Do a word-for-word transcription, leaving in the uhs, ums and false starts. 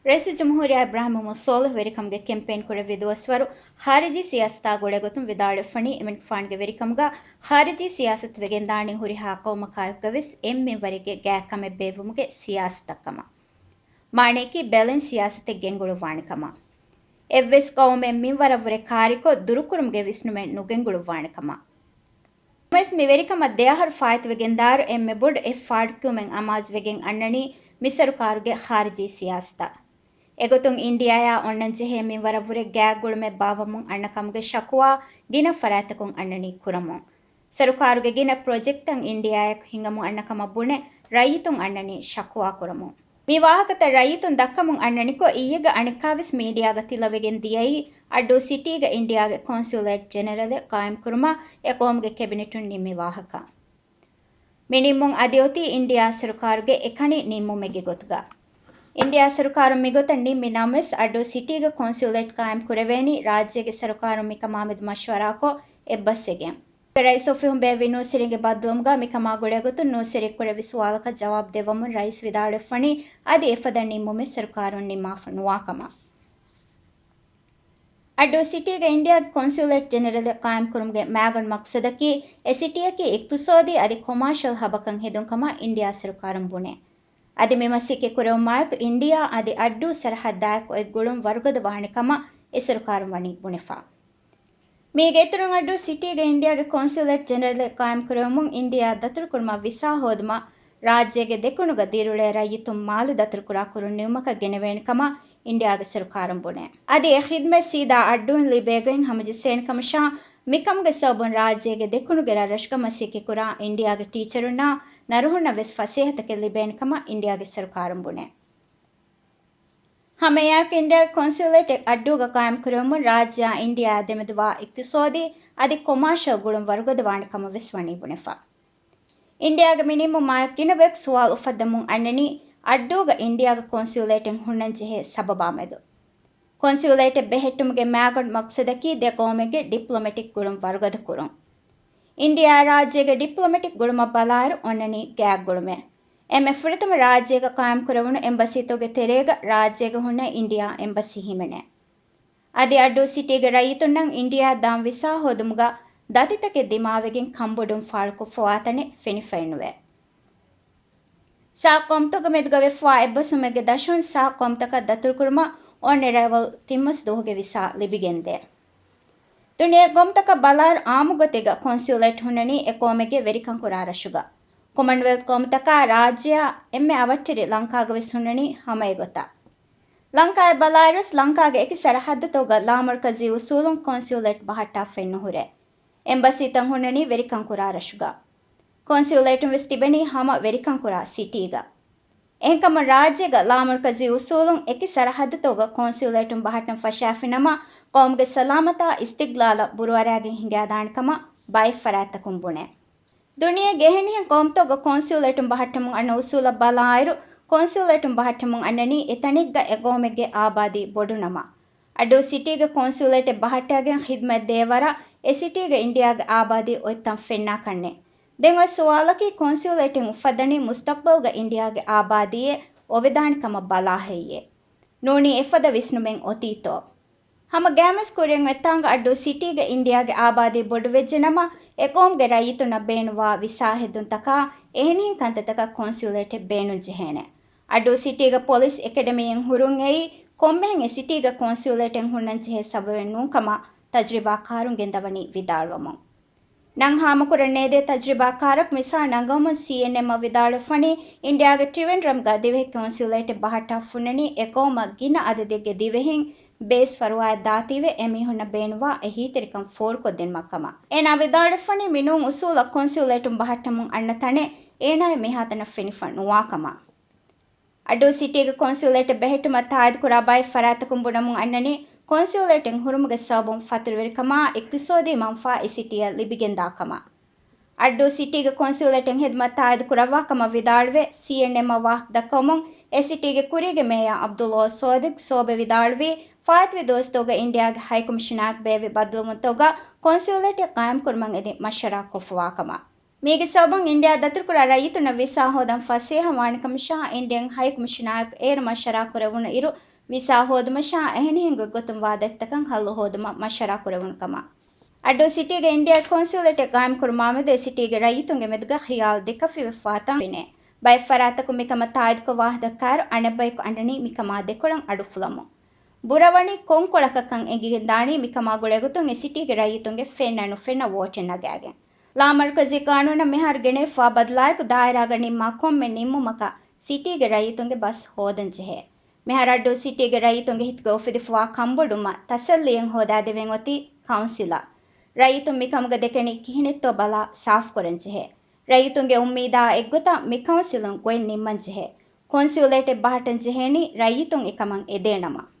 ރައީސުލްޖުމްހޫރިއްޔާ އިބްރާހިމް މުހައްމަދު ސޯލިހު ވެރިކަމުގެ ކެމްޕޭން ކުރެއްވި ދުވަސްވަރު، ޚާރިޖީ ސިޔާސަތާ ގުޅޭގޮތުން ވިދާޅުވެފަނީ، އެމިން ފާންގެ ވެރިކަމުގަ ޚާރިޖީ ސިޔާސަތު ވެގެންދާނީ ހުރިހާ ޤައުމަކާއެކުގަވެސް އެއްމިންވަރެއްގެ ގާތް ކަމެއް ބޭއްވުމުގެ ސިޔާސަތަށް ކަމަށް. މާނަޔަކީ ބެލެންސް ސިޔާސަތެއް ގެންގުޅުއްވާނެ ކަމަށް. އެއްވެސް ޤައުމެއް މިންވަރަށްވުރެ ކާރިކޮށް، ދުރުކުރުމުގެ ވިސްނުމެއް ނުގެންގުޅުއްވާނެ ކަމަށް. ނަމަވެސް، މި ވެރިކަމަށް ދެއަހަރު ފާއިތުވެގެންދާއިރު، އެންމެ ބޮޑު އެއް ފާޑުކިޔުމެއް އަމާޒުވެގެން އަންނަނީ މި ސަރުކާރުގެ ޚާރިޖީ ސިޔާސަތަށް. އެގޮތުން އިންޑިއާއާ އޮންނަންޖެހޭ މިންވަރަށްވުރެ ގާތްގުޅުމެއް ބާއްވަމުން އަންނަ ކަމުގެ ޝަކުވާ ގިނަ ފަރާތްތަކުން އަންނަނީ ކުރަމުން. ސަރުކާރުގެ ގިނަ ޕްރޮޖެކްޓްތައް އިންޑިއާއަށް ހިނގަމުން އަންނަ ކަމަށް ބުނެ، ރައްޔިތުން އަންނަނީ ޝަކުވާ ކުރަމުން. މި ވާހަކަތައް ރައްޔިތުން ދައްކަމުން އަންނަނިކޮށް، އިއްޔެގަ އަނެއްކާވެސް މީޑިއާގަ ތިލަވެގެން ދިޔައީ، އައްޑޫ ސިޓީގަ އިންޑިއާގެ ކޮންސިއުލޭޓް ޖެނެރަލެއް ޤާއިމްކުރުމަށް އެ ޤައުމުގެ ކެބިނެޓުން ނިންމި ވާހަކަ. މި ނިންމުން އަދި އޮތީ އިންޑިއާ ސަރުކާރުގެ އެކަނި ނިންމުމެއްގެ ގޮތުގަ. އިންޑިއާ ސަރުކާރުން މިގޮތަށް ނިންމި ނަމަވެސް، އައްޑޫ ސިޓީގަ ކޮންސިއުލޭޓް ޤާއިމް ކުރެވޭނީ ރާއްޖޭގެ ސަރުކާރުން މިކަމާމެދު މަޝްވަރާކޮށް އެއްބަސްވެގެން. ރައީސް އޮފީހުން ބޭއްވި ނޫސްވެރިންގެ ބައްދަލުވުމުގަ މިކަމާ ގުޅޭގޮތުން ނޫސްވެރިއެއް ކުރެއްވި ސުވާލަކަށް ޖަވާބު ދެއްވަމުން ރައީސް ވިދާޅުވެފަނީ، އަދި އެފަދަ ނިންމުމެއް ސަރުކާރުން ނިންމާފަ ނުވާކަމަށް. އައްޑޫ ސިޓީގަ އިންޑިއާގެ ކޮންސިއުލޭޓް ޖެނެރަލެއް ޤާއިމްކުރުމުގެ މައިގަނޑު މަޤްޞަދަކީ، އެ ސިޓީއަކީ އިޤްތިޞާދީ އަދި ކޮމާޝަލް ހަބަކަށް ހެދުން ކަމަށް އިންޑިއާ ސަރުކާރުން ބުނޭ. އަދި މި މަސައްކަތް ކުރެވުމާއެކު އިންޑިއާ އަދި އައްޑޫ ސަރަޙައްދާއެކު އޮތް ގުޅުން ވަރުގަދަ ވާނެ ކަމަށް އެ ސަރުކާރުން ވަނީ ބުނެފަ. މީގެ އިތުރުން އައްޑޫ ސިޓީގަ އިންޑިއާގެ ކޮންސިއުލޭޓް ޖެނެރަލެއް ޤާއިމްކުރެވުމުން އިންޑިއާ ދަތުރުކުރުމަށް ވިސާ ހޯދުމަށް ރާއްޖޭގެ ދެކުނުގަ ދިރިއުޅޭ ރައްޔިތުން މާލެ ދަތުރުކުރާ ކުރުން ނިމުމަކަށް ގެނެވޭނެ ކަމަށް އިންޑިއާގެ ސަރުކާރުން ބުނޭ. އަދި އެ ޚިދުމަތް ސީދާ އައްޑޫން ލިބޭގޮތް ހަމަޖެއްސޭނެ ކަމަށާ، މިކަމުގެ ސަބަބުން ރާއްޖޭގެ ދެކުނުގެ ރަށްރަށުގަ މަސައްކަތްކުރާ އިންޑިއާގެ ޓީޗަރުންނާ ނަރުހުންނަށް ވެސް ފަސޭހަތަކެއް ލިބޭނެ ކަމަށް އިންޑިއާގެ ސަރުކާރުން ބުނޭ. ހަމައެއާއެކު އިންޑިއާގެ ކޮންސިއުލޭޓެއް އައްޑޫގަ ޤާއިމްކުރެވުމުން ރާއްޖެއާ އިންޑިއާއާ ދެމެދުވާ އިޤްތިޞާދީ އަދި ކޮމާޝަލް ގުޅުން ވަރުގަދަވާނެ ކަމަށް ވެސް ވަނީ ބުނެފަ. އިންޑިއާގެ މި ނިންމުމާއެކު ގިނަ ބަޔަކު ސުވާލު އުފައްދަމުން އަންނަނީ، އައްޑޫގަ އިންޑިއާގެ ކޮންސިއުލޭޓެއް ހުންނަން ޖެހޭ ސަބަބާމެދު. ކޮންސިއުލޭޓެއް ބެހެއްޓުމުގެ މައިގަނޑު މަޤްޞަދަކީ ދެ ޤައުމެއްގެ ޑިޕްލޮމެޓިކް ގުޅުން ވަރުގަދަ ކުރުން. އިންޑިއާއާ ރާއްޖޭގެ ޑިޕްލޮމެޓިކް ގުޅުމަށް ބަލާއިރު އޮންނަނީ ގާތް ގުޅުމެއް. އެންމެ ފުރަތަމަ ރާއްޖޭގަ ޤާއިމްކުރެވުނު އެމްބަސީތަކުގެ ތެރޭގަ ރާއްޖޭގަ ހުންނަ އިންޑިއާ އެމްބަސީ ހިމެނޭ. އަދި އައްޑޫ ސިޓީގެ ރައްޔިތުންނަށް އިންޑިއާއަށް ދާން ވިސާ ހޯދުމުގަ ދަތިތަކެއް ދިމާވެގެން ކަންބޮޑުވުން ފާޅުކޮށްފަވާތަނެއް ފެނިފައެއްނުވޭ. ސާ ޤައުމުތަކުގެ މެދުގަ ވެފަވާ އެއްބަސްވުމެއްގެ ދަށުން ސާ ޤައުމުތަކަށް ދަތުރުކުރުމަށް އޮން އެރައިވަލް ތިން މަސް ދުވަހުގެ ވިސާ ލިބިގެންދޭ. ދުނިޔޭގެ ޤައުމުތަކަށް ބަލާއިރު އާއްމުގޮތެއްގަ ކޮންސިއުލޭޓް ހުންނަނީ އެ ޤައުމެއްގެ ވެރިކަންކުރާ ރަށުގަ. ކޮމަންވެލްތް ޤައުމުތަކާ ރާއްޖެއާ އެންމެ އަވަށްޓެރި ލަންކާގަވެސް ހުންނަނީ ހަމަ އެގޮތަށް. ލަންކާއަށް ބަލާއިރުވެސް ލަންކާގެ އެކި ސަރަޙައްދުތަކުގަ ލާމަރުކަޒީ އުސޫލުން ކޮންސިއުލޭޓް ބަހައްޓާފައެއްނުހުރޭ. އެމްބަސީތައް ހުންނަނީ ވެރިކަންކުރާ ރަށުގަ. ކޮންސިއުލޭޓުން ވެސް ތިބެނީ ހަމަ ވެރިކަންކުރާ ސިޓީގަ. އެހެންކަމުން ރާއްޖޭގަ ލާމަރުކަޒީ އުސޫލުން އެކި ސަރަޙައްދުތަކުގަ ކޮންސިއުލޭޓުން ބަހައްޓަން ފަށާފިނަމަ، ޤައުމުގެ ސަލާމަތާ އިސްތިގްލާލަށް ބުރުއަރާގެން ހިނގާދާނެ ކަމަށް ބައެއް ފަރާތްތަކުން ބުނޭ. ދުނިޔޭގެ އެހެނިހެން ޤައުމުތަކުގަ ކޮންސިއުލޭޓުން ބަހައްޓަމުން އަންނަ އުސޫލަށް ބަލާއިރު، ކޮންސިއުލޭޓުން ބަހައްޓަމުން އަންނަނީ އެތަނެއްގަ އެ ޤައުމެއްގެ އާބާދީ ބޮޑު ނަމަ. އައްޑޫ ސިޓީގެ ކޮންސިއުލޭޓެއް ބަހައްޓައިގެން ޚިދުމަތް ދޭ ވަރަށް އެ ސިޓީގަ އިންޑިއާގެ އާބާދީ އޮތްތަން ފެންނާކަށްނެތް. ދެން އޮތް ސުވާލަކީ ކޮންސިއުލޭޓެއް އުފައްދަނީ މުސްތަޤްބަލްގަ އިންޑިއާގެ އާބާދީއެއް އޮވެދާނެ ކަމަށް ބަލާ ހެއްޔޭ؟ ނޫނީ އެފަދަ ވިސްނުމެއް އޮތީތޯ؟ ހަމަ ގައިމުވެސް ކުރިއަށް އޮތްތާނގަ އައްޑޫ ސިޓީގަ އިންޑިއާގެ އާބާދީ ބޮޑުވެއްޖެނަމަ، އެ ޤައުމުގެ ރައްޔިތުންނަށް ބޭނުންވާ ވިސާ ހެއްދުންތަކާ އެހެނިހެން ކަންތައްތަކަށް ކޮންސިއުލޭޓެއް ބޭނުންޖެހޭނެ. އައްޑޫ ސިޓީގަ ޕޮލިސް އެކެޑަމީއިން ހުރުން އެއީ، ކޮންމެހެން އެ ސިޓީގަ ކޮންސިއުލޭޓެއް ހުންނަންޖެހޭ ސަބަބެއް ނޫންކަމަށް ތަޖުރިބާކާރުން ގެންދަވަނީ ވިދާޅުވަމުން. ނަން ހާމަކުރަން ނޭދޭ ތަޖުރިބާކާރަކު މިސާލަށް ނަންގަވަމުން ސީއެންއެމްއަށް ވިދާޅުވެފަނީ، އިންޑިއާގެ ޓްރިވެންޑްރަމްގަ ދިވެހި ކޮންސިއުލޭޓެއް ބަހައްޓާފަ ހުންނަނީ އެ ޤައުމަށް ގިނަ އަދަދެއްގެ ދިވެހިން ބޭސް ފަރުވާއެއް ދާތީވެ، އެމީހުންނަށް ބޭނުންވާ އެހީތެރިކަން ފޯރުކޮށްދިނުމަށް ކަމަށް. އޭނާ ވިދާޅުވެފަނީ މިނޫން އުސޫލަށް ކޮންސިއުލޭޓުން ބަހައްޓަމުން އަންނަ ތަނެއް އޭނާއަށް މިހާތަނަށް ފެނިފަ ނުވާކަމަށް. އައްޑޫ ސިޓީގެ ކޮންސިއުލޭޓެއް ބެހެއްޓުމަށް ތާއީދުކުރާ ބައެއް ފަރާތްތަކުން ބުނަމުން އަންނަނީ، ކޮންސިއުލޭޓެއް ހުރުމުގެ ސަބަބުން ފަތުރުވެރިކަމާ އިޤްތިޞާދީ މަންފާ އެ ސިޓީއަށް ލިބިގެންދާ ކަމަށް. އައްޑޫ ސިޓީގެ ކޮންސިއުލޭޓެއް ހިދުމަތް ތާއީދު ކުރައްވާ ކަމަށް ވިދާޅުވެ، ސީއެންއެމްއަށް ވާހަކަ ދައްކަވަމުން، އެ ސިޓީގެ ކުރީގެ މޭޔާ ޢަބްދުﷲ ޞާދިޤް ޞޯބެ ވިދާޅުވީ، ފާއިތުވި ދުވަސްތަކުގަ އިންޑިއާގެ ހައިކޮމިޝަނާއަށް ބޭއްވި ބައްދަލުވުންތަކުގަ ކޮންސިއުލޭޓެއް ޤާއިމްކުރުމަށް އެދި މަޝްވަރާ ކޮށްފަވާ ކަމަށް. މީގެ ސަބަބުން އިންޑިއާ ދަތުރުކުރާ ރައްޔިތުންނަށް ވިސާ ހޯދަން ފަސޭހަ ވާނެ ކަމަށާ، އިންޑިއަން ހައި ކޮމިޝަނާއެކު އޭރު މަޝްވަރާ ކުރެވުނު އިރު، ވިސާ ހޯދުމަށާ އެހެނިހެން ގޮތްގޮތުން ވާ ދަތިތަކަށް ހައްލު ހޯދުމަށް މަޝްވަރާ ކުރެވުނު ކަމަށް. އައްޑޫ ސިޓީގެ އިންޑިއާ ކޮންސިއުލޭޓެއް ގާއިމްކުރުމާމެދު އެ ސިޓީގެ ރައްޔިތުންގެ މެދުގަ ޚިޔާލު ދެކަފިވެފަވާތަން ފެނޭ. ބައެއް ފަރާތަކުން މިކަމަށް ތާއީދުކޮށް ވާ ހަދަކާރު އަނެއްބަޔަކު އަންނަނީ މިކަމާ ދެކޮޅަށް އަޑުއުފުލަމުން. ބުރަވަނީ ކޮންކޮޅަކަށްކަން އެނގިގެންދާނީ މިކަމާ ގުޅޭގޮތުން އެ ސިޓީގެ ރައްޔިތުންގެ ފެންނަ ނުފެންނަ ވޯޓެއް ނަގާގެން. ލާމަރުކަޒީ ގާނޫނަށް މިހާރު ގެނެވިފައިވާ ބަދަލާއެކު ދާއިރާގަ ނިންމާ ކޮންމެ ނިންމުމަކަށް ސިޓީގެ ރައްޔިތުންގެ ބަސް ހޯދަންޖެހޭ. މިހާރު އައްޑޫ ސިޓީގެ ރައްޔިތުންގެ ހިތުގަ އުފެދިފައިވާ ކަންބޮޑުވުމަށް ތަސައްލީއެއް ހޯދާދެވެން އޮތީ ކައުންސިލަށް. ރައްޔިތުން މިކަމުގަ ދެކެނީ ކިހިނެއްތޯ ބަލާ ސާފުކުރަންޖެހޭ. ރައްޔިތުންގެ އުއްމީދާ އެއްގޮތަށް މިކައުންސިލުން ގޮތް ނިންމަންޖެހޭ. ކޮންސިއުލޭޓެއް ބަހައްޓަން ޖެހޭނީ ރައްޔިތުން އެކަމަށް އެދޭނަމަ.